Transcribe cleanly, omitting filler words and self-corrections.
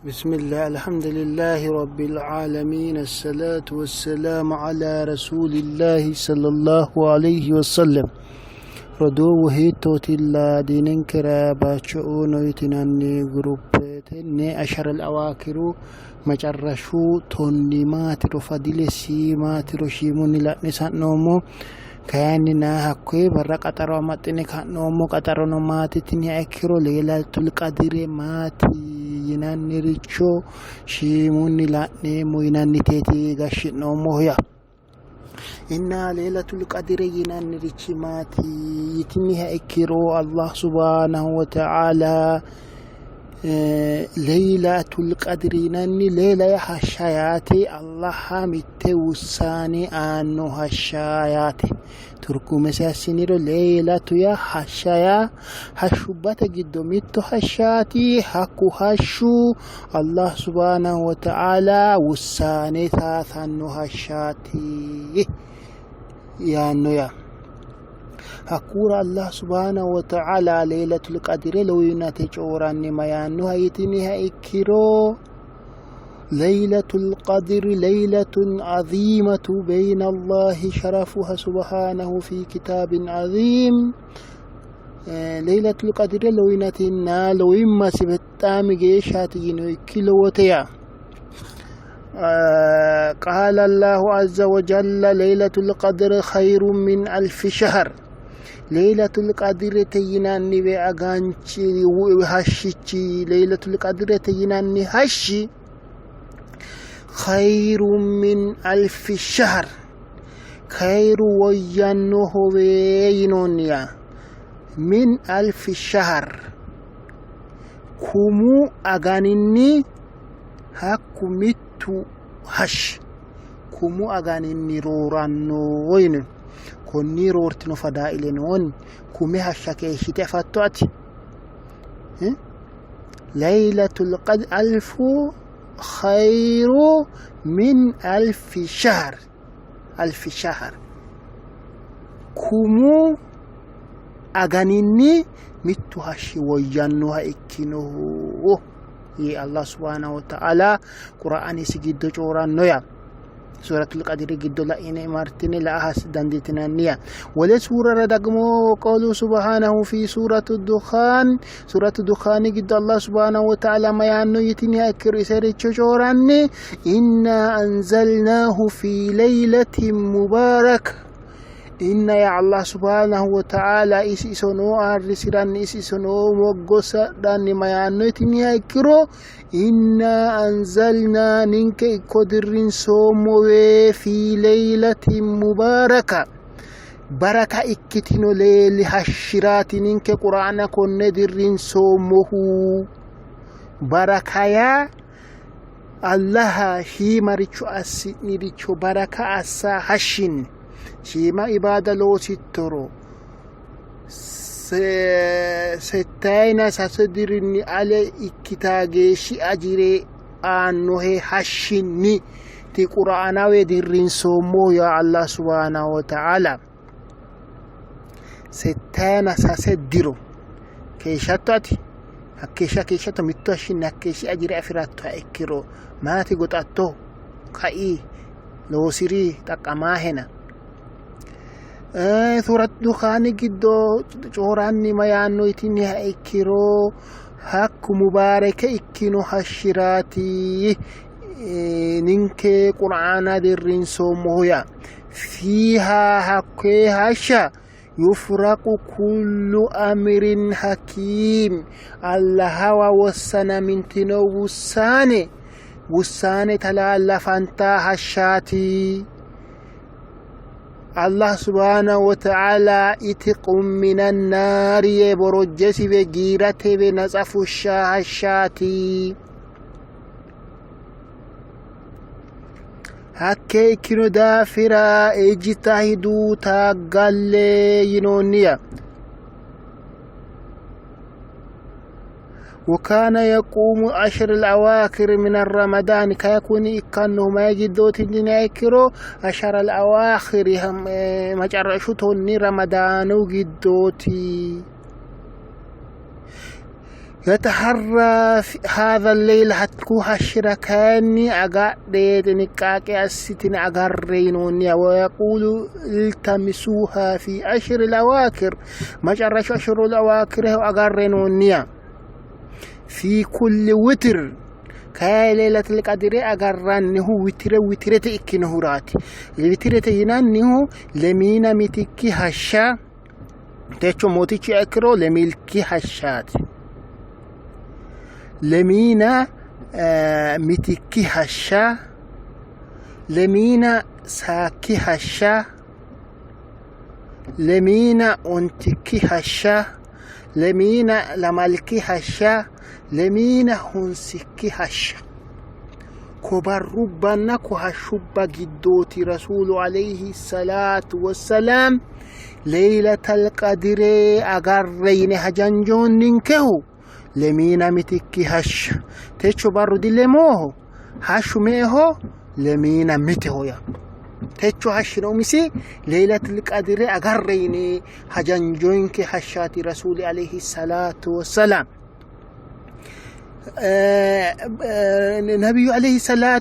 بسم الله الحمد لله رب العالمين الصلاة والسلام على رسول الله صلى الله عليه وسلم. Roduuwu hiittootilla diininkera baacho'o yitinanni guruppetenni asharal awaakiru macarrashu tonni maatiro fadilesi maatiro shiimunni la'ne sa'noommo. Kayinni na hakkoye barra qaxaro amaxxine ka'noommo. Qaxarono maati tiniha ikkiro leelatul qadire maati yinanniricho shiimunni la'neemmo yinanniteeti gashshi'noommohu yaa. Inna leelatul qadire yinannirichi maati yitiniha ikkiro Allah subhanahu wa ta'ala leelatul qadiri yinanni leela yaa hashsha yaate. Allaha mitte wussaane aanno hashsha yaate. Turgumese assiniro leelatu yaa hashsha yaa hashshubbate giddo mitto hashshaati. Hakku hashshu Allah subhanahu wa ta'ala wussaane saasanno hashshaati yaanno yaa. Hakkura Allah subhanahu wa ta'ala leelatul qadire lowiinate cooranni mayaannoha yitiniha ikkiro leylatul qadri leylatun azimatu bayna Allahi sharafuha subhanahu fi kitabin azim. Leylatul qadire lowiinatinna lowimmasi bexaami geeshshaati yino ikki lowote yaa. قال الله عز وجل ليلة القدر خير من ألف شهر. ليلة القدر تيناني بأغانشي هشيشي ليلة القدر تيناني هشي خير من ألف شهر خير ويانه وينونيا من ألف شهر kumu aganinni hakku mittu hashshi kumu aganinni rooranno yino. Konni roortino fadaa'ile noonni kume hashsha keeshshite afatto ati. Laylatul qadr alfu khayru min alfi shahr alfi shahr kumu aganinni mittu hashshi woyyannoha ikkinohu yee Allah subhanahu wa ta'ala qura'anisi giddo cooranno yaa. Suratul qadiri giddo la'ine martine la'a dandiitinanniya. Wole suurara dagmo qawlu subhanahu fi suratu dukhaan suratu dukhaani giddo Allah subhanahu wa ta'ala mayaanno yitiniha ikkiro isericho cooranni inna anzalnaahu fi laylatin mubarak. Inna ya Allah subhanahu wa ta'ala isi isonoo aarrisiranni isi isonoo moggosadhanni mayaanno yitiniha ikkiro inna anzalnaa ninke ikko dirrinsoommowe fi laylatin mubaraka baraka ikkitino leeli hashshiraati ninke qur'aana konne dirrinsoommohu. Baraka yaa Allaha shiimaricho assi'niricho baraka assa hashshinni shiima ibaada loosittoro settayina sase dirinni ale ikkita geeshshi ajire aannohe hashshinni ti qur'aanawe dirrinsoommohu yaa Allah subhanahu wa ta'ala. Settayina sase diro keeshshatto ati hakkeeshsha keeshshatto mittu hashshinni hakkeeshshi ajire afi'rattoha ikkiro maati goxatto kai loosiri xaqqamaahena. Suuratu Dukhaani giddo cooranni mayaanno yitiniha ikkiro hakku mubaareke ikkino hashshiraati ninke qur'aana dirrinsoommohu yaa. Fiiha hakkee hashsha yufraqu kullu amirin hakiim Allahawa wossanamintino wussaane wussaane talaallafanta hashshaati. Allah subhaanahu wa ta'ala itiqun minan naari yee borojjesibe giiratebe natsa fushsha hashshaati. Hakkee ikkino daafira ijtahidu taaggalle yinoonniya. وكان يقوم عشر الأواخر من الرمضان كيكون إكانه ما يجدوت دينايكرو عشر الأواخر هم مجرشتوني رمضان جدوتي. Yataharra hadha leyla hakku hashshira kayinni agadhe xiniqqaaqe assitine agarre yinoonniha wayaquulu iltamisuha fi ashri lawaakir macarrashu ashru lawaakireho agarre yinoonniha fi kulli witir kayi leylatul qadire agarrannihu witire witirete ikkinohuraati witirete yinannihu lemiina mitikki hashsha Techo mootichi ikkiro lemilki hashshaati. Lemiina mitikki hashsha, lemiina saakki hashsha, lemiina ontikki hashsha, lemiina lamalki hashsha, lemiina honsikki hashsha. Ko barrubbanna ko hashshubba giddooti Rasuulu alayhi salaatu wassalaam Leylatal qadire agarre yine hajanjoonninkehu lemiina mitikki hashsha. Techo barru dilemooho, hashshu meeho lemiina miteho ya. Techo hashshino umisi Leylatul qadire agarre yine hajanjoonke hashshaati Rasuuli alayhi salaatu wassalaam. Nabiyyu alayhi salaatu